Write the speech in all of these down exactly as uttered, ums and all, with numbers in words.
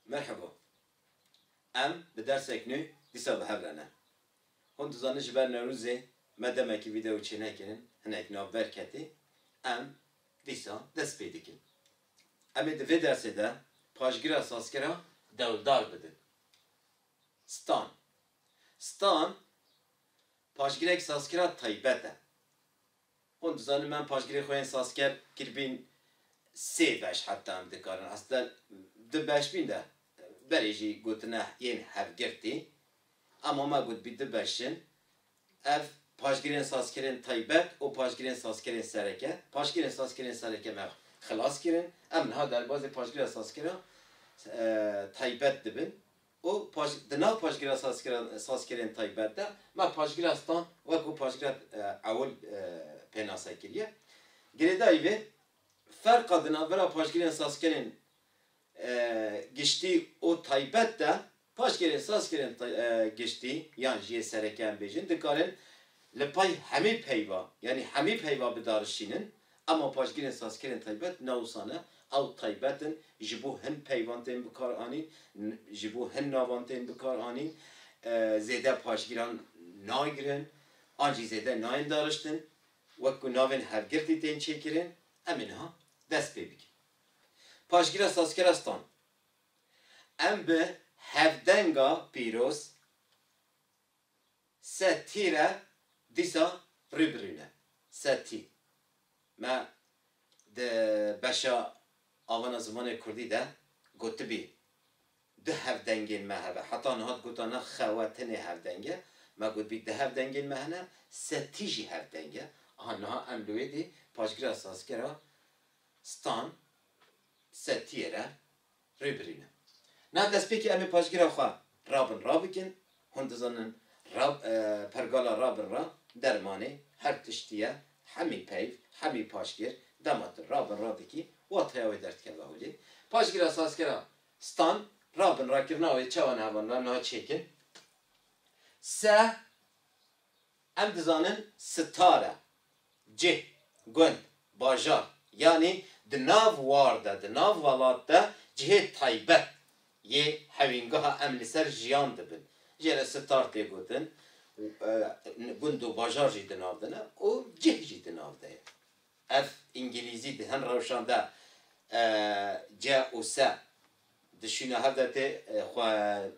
Merhaba. Em bi dersek nû dîsa bi hev re ne. Hûn dizanin ji ber Newrozê me demekî vîdeo çênekirin, hinek navber ketî. Em dîsa dest pê dikin. Em ê di vê dersê de paşgira sazkira dewldar bidin. Stan. Stan paşgirek sazkira taybet e. Hûn dizanin, me paşgirê xwe yên sazker kiribîn sê beş, heta em dikarin. Aslında du beş bîn de berê jî gotine yên hevgirtî. Ama me gotbî du beş in. Ev paşgirên sazkerên taybet û paşgirên sazkerên sereke. Paşgirên sazkerên sereke me xilas kirin. Em niha derbazê paşgira sazkera, e, taybet dibin. û paş-, di nav paşgira sazkira-, sazkerên taybet de me paşgira stan wekî paşgira, e, ewil, e, pênase kiriye. Girêdayî vê ferqa di navbera paşgirên sazkerên, e, giştî û taybet de paşgirên sazkerên tay-, e, giştî yan jî yê sereke em bêjin dikarin li pay hemî peyva, yanî hemî peyva bidarişînin. Ema paşgirên sazkerên taybet ne wisa ne. Ew taybet in, ji bo hin peyvan tên bikaranîn, n-, ji bo hin navan tên bikaranîn, e, zêde paşgiran nagirin, an jî zêde nayên dariştin, wek ku navên hevgirtî tên çêkirin, em ê niha dest pê bikin. Paşgira sazkera stan. Em bi hevdenga pîroz, se tî re dîsa rû bi rû ne. Se tî. Me di beşa avana zimanê kurdî de gotibî, du hevdengên me hebe. Heta niha digotana xewe tenê hevdeng e. Me gotibî du hevdengên me hene, se tî jî hevdeng e. Aha niha em li wê dî paşgira sazkera stan, se tî re rê birîne. Na destpêkê em ê paşgira xwe rabin rabikin. Hûn dizanin rab-, e, pergala rabin ra dermanê her tiştî ye. Hemî peyv, hemî paşgir, dema tu rabin radikî, wateya wê derdikeve holê. Paşgira sazkera stan, rabin rakirina wê çawa niha van ra niha çêkin. Se Em dizanin sitar e, cih, gund, bajar, yanî di nav war de, di nav welat de cihê taybet yê hewîngeha em li ser jiyan dibin. Jê re sitar tê gotin, e, gund û bajar jî di nav de ne û cih jî di nav de ye. Ev îngilîzî di hin rewşan de, e, ce û se di şûna hev de tê, e, xwe-,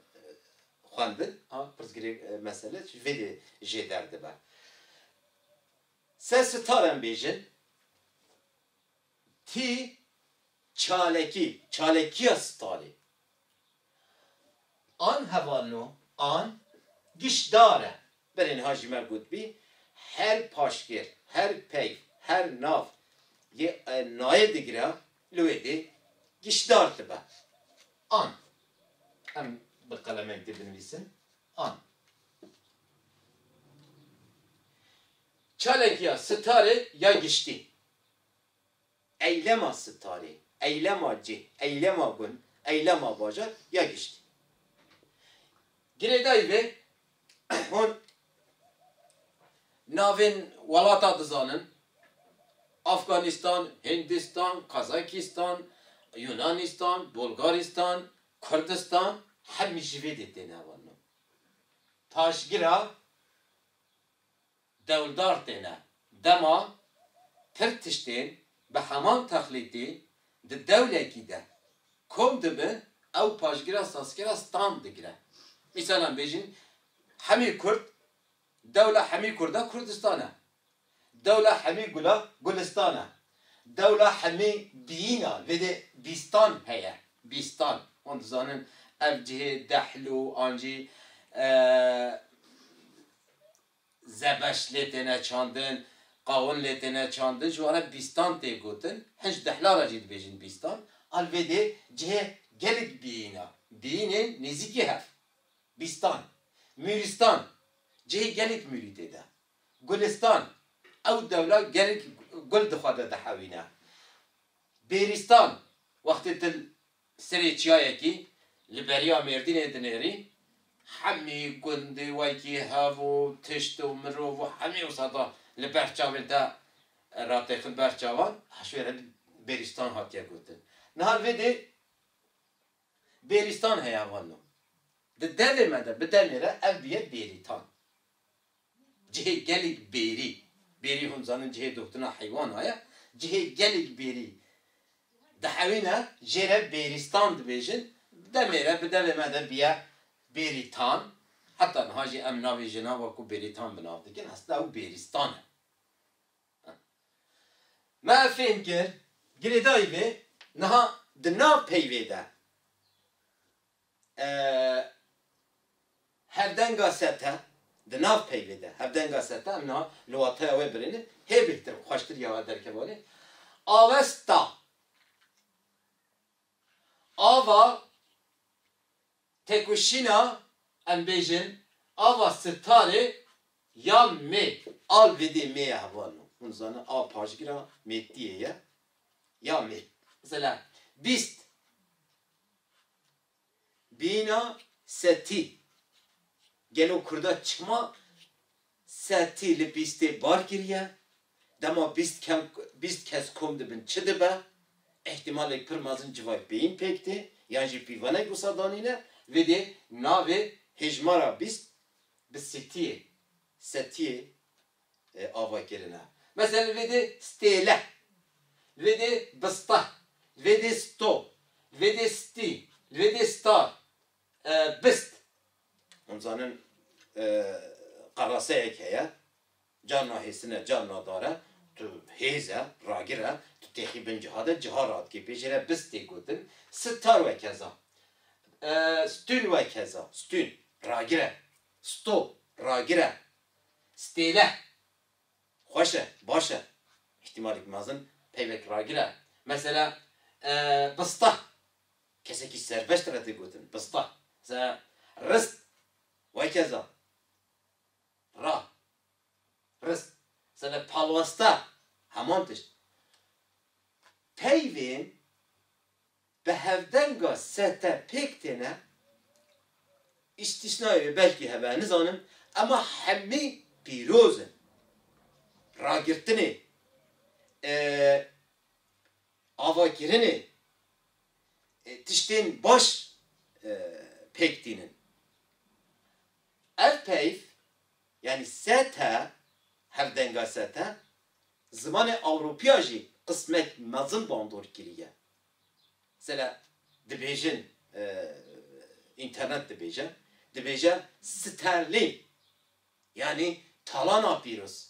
xwendin. Ha, pirsgirêk, e, mesele ji vê de jê derdibe. Se sitar em bêjin, tî çalekî, çalekiya sitarê. An hevalno, an gişdar e. Berê niha jî me gotbî, her paşgir, her peyv, her nav yê, e, nayê digire, li wê dê gişdar dibe. An. Em bi qelemek dê binivîsin. An. Çalekiya sitarê ya giştî. Eylema sitarê, eylema cih, eylema gund, eylema bajar ya giştî. Girêdayî vê, hûn navên welata dizanin, Afganîstan, Hindistan, Kazakîstan, Yunanîstan, Bulgarîstan, Kurdistan, hemî ji vê dê têne hevalno. Paşgira dewldar têne. Dema pir tiştên bi heman texlîtî di dewlekî de kom dibin, ew paşgira sazkira stan digire. Mîsal em bêjin, hemî Kurd, dewla hemî Kurda Kurdistan e. Dewla hemî Gula Gulistan e. Dewla hemî biyîna, vê de bîstan heye. Bîstan. Hûn dizanin ev cihê Dehlû an jî, e, Zebeş lê têne çandin, qawin lê têne çandin, ji wan re bîstan tê gotin. Hin ji Dehla re jî dibêjin bîstan. Al vê dê cihê gelek biyîn e. Biyînên nêzîkî hev. Bîstan. Mûrîstan. Cihê gelek mûrî tê de. Gulistan. Ew dewla gelek gul di xwe de dihewîne. Bêrîstan. Wextê tu serê çiyayekî li beriya Mêrdînê dinêrî, hemî gundê wekî hev û tişt û mirov û hemî wisa da li ber çavên te ratêxin ber çavan, ha ji wê re Bêrîstan hatiye gotin. Niha li vê dê Bêrîstan heye hevalno. Di devê me de, bi demê re ev biye Bêrîtan. Cihê gelek bêrî. Bêrî hûn zanin cihê doxtina heywana ye. Cihê gelek bêrî dihewîne, jê re Bêrîstan dibêjin. Bi demê re, bi devê me de biye Bêrîtan. Heta niha jî em navê jina wekû Bêrîtan bi nav dikin. Aslında ew Bêrîstan e. Me ev fêm kir, girêdayî vê, niha di nav peyvê de, e, hevdenga sete, di nav peyvê de, hevdenga sete, em niha li wataya wê birêne, hê bêhtir, xweştir ya we derkeve wê. Avesta, ava, Têkoşîna, em bêjin, ava sitarê ya mê. Al vê dê mê ye hevalno. Hûn zanin a paşgira mêtiyê ye. Ya mê. Mesela, bîst. Bîna setî. Gelo kurda çima setî li bîstê bar kiriye? Dema bîst kem, bîst kes kom dibin çi dibe? Îhtimalek pir mezin civak bêyîn pêk tê, yan jî pîvanek wisa danîne, vê dê navê hêjmara bîst bi sitiyê, setiyê, e, ava kirine. Mesela vê dê stêle, vê dê bista, vê dê sto, vê dê stî, vê dê star, e, bist. Hûn zanin, e, qeraseyek heye, carna hêsine, carna dare, tu hêz e, ragir e, tu têxî bin ciha de, ciha radikê, pê jê re bist tê gotin, sitar wekeza, e, stûn wekeza, stûn, ragir e, sto, ragir e, stêle, xweş e, baş e, îhtimalek mezin peyvek ragir e. Mesela, e, bista, kesekî serbest re tê gotin, bista. Mesela, rist, wekeza, ra, rist. Mesela, palwasta, heman tişt. Peyvên bi hevdenga sete pêk têne, îstîsnayê wê belkî hebe, nizanim, ema hemî pîroz in. Ragirtinê, e, avakirinê, e, tiştên baş, e, pêk tînin. Ev peyv, yanî sete, hevdenga sete, zimanê Ewropiya jî qismek mezin bandor kiriye. Mesela dibêjin, e, înternet dibêje, dibêje sterlîn, yanî talana pîroz.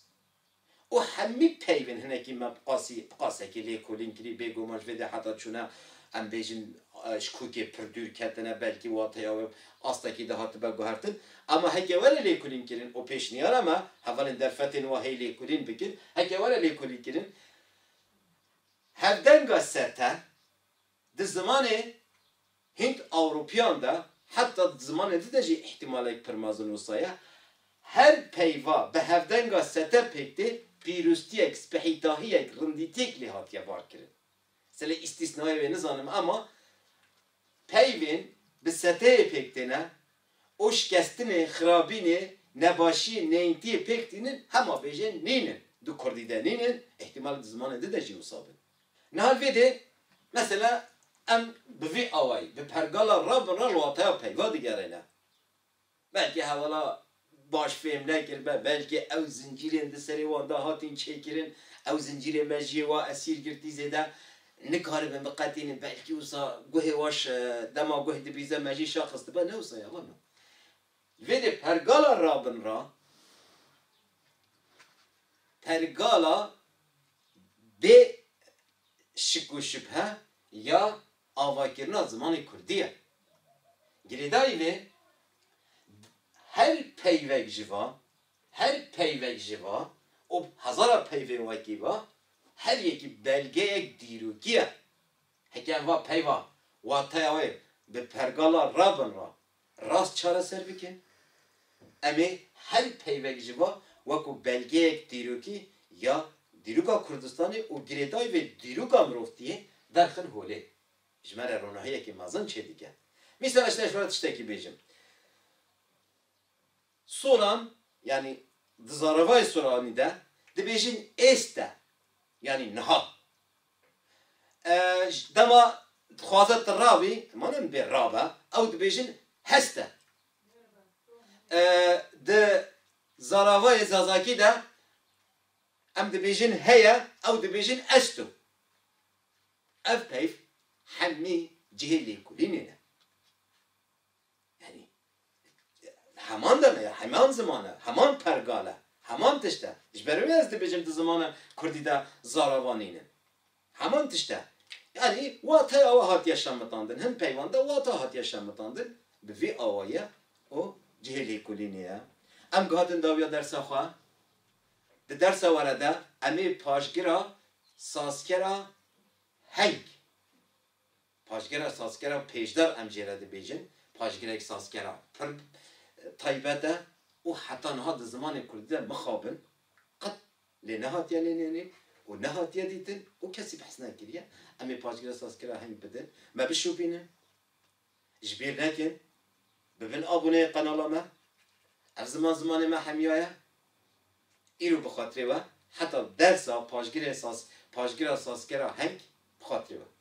Û hemî peyvên hinekî me bi qasî, bi qasekî lêkolîn kirî, bêguman ji vê de heta çûne, em bêjin, e, ji kokê pir dûr ketine, belkî wateya wê astekî de hatibe guhertin. Ama heke were lêkolîn kirin û pêşniyara me, hevalên derfetên wa hê lêkolîn bikin, heke were lêkolîn kirin, hevdenga sete di zimanê Hînd Ewropiyan de, heta di zimanê din de jî îhtimalek pir mezin wisa ye, her peyva bi hevdenga sete pêk tê, pîroztiyek, spehîtahiyek, rindîtiyek lê hatiye barkirin. Selê îstîsnayê wê nizanim, ema peyvên bi seteyê pêk têne û şikestinê, xirabînê, nebaşiyê, neyntiyê pêk tînin, hema bêjên nînin. Di kurdî de nînin, îhtimal di zimanê din de jî wisa bin. Niha li vê dê, mesela, em bi vî awayî, bi pergala rabin re li wateya peyva digerîne. Belkî hevala baş fêm nekiribe, belkî ew zincîrên di serê wan de hatin çêkirin, ew zincîrê me jiyê wa esîr girtî zêde nikaribin biqetînin, belkî wisa guhê wa ji, dema guh dibîze me jî şaxistibe, ne wisa ye, hevalno. Li vê dê pergala rabin re, pergala bê şik û şibhe ya avakirina zimanê kurdî ye. Girêdayî vê, her peyvek ji va, her peyvek ji va û hezara peyvên wekî va, her yekî belgeyek dîrokî ye. Heke em va peyva, wateya wê bi pergala rabin re rast çareser bikin, em ê her peyvek ji va wekû belgeyek dîrokî ya dîroka Kurdistanê û girêdayî vê dîroka mirovtiyê derxin holê. Ji me re ronahiyekî mezin çêdike. Mîsal, ez ji we tiştekî bêjim. Solan, yanî di zaravayê Solanî de dibêjin êste, yanî niha. E, dema Dixwaze tu rabî, manim bê rabe, ew dibêjin heste. E, di zaravayê zazakî de em dibêjin heye, ew dibêjin esto. Ev peyv hemî cihê lêkolînê ne. Yanî heman dem e, heman ziman e, heman pergal e, heman tişt e. Ji ber wê ez dibêjim di zimana kurdî de zaravan nînin. Heman tişt e. Yanî wateya we hatiye şemitandin. Hin peyvan de wata hatiye şemitandin. Bi vî awayî û cihê lêkolînê ye. Em gihatin dawiya dersa xwe. Di dersa were de em ê paşgira sazkera heng, paşgira sazkera pêşdar em jê re dibêjin, paşgirek sazkera pir taybet e û heta niha di zimanê kurdî de mixabin qet lê nehatiye lênênîn û nehatiye dîtin û kesî behs nekiriye. Em ê paşgira sazkera heng bidin, me bişopînin. Ji bîr nekin, bibin aboneyê qenala me. Ev ziman zimanê me hemiya ye. Îro bi xatirê we heta dersa paşgirê saz, paşgira sazkera heng bi xatirê we.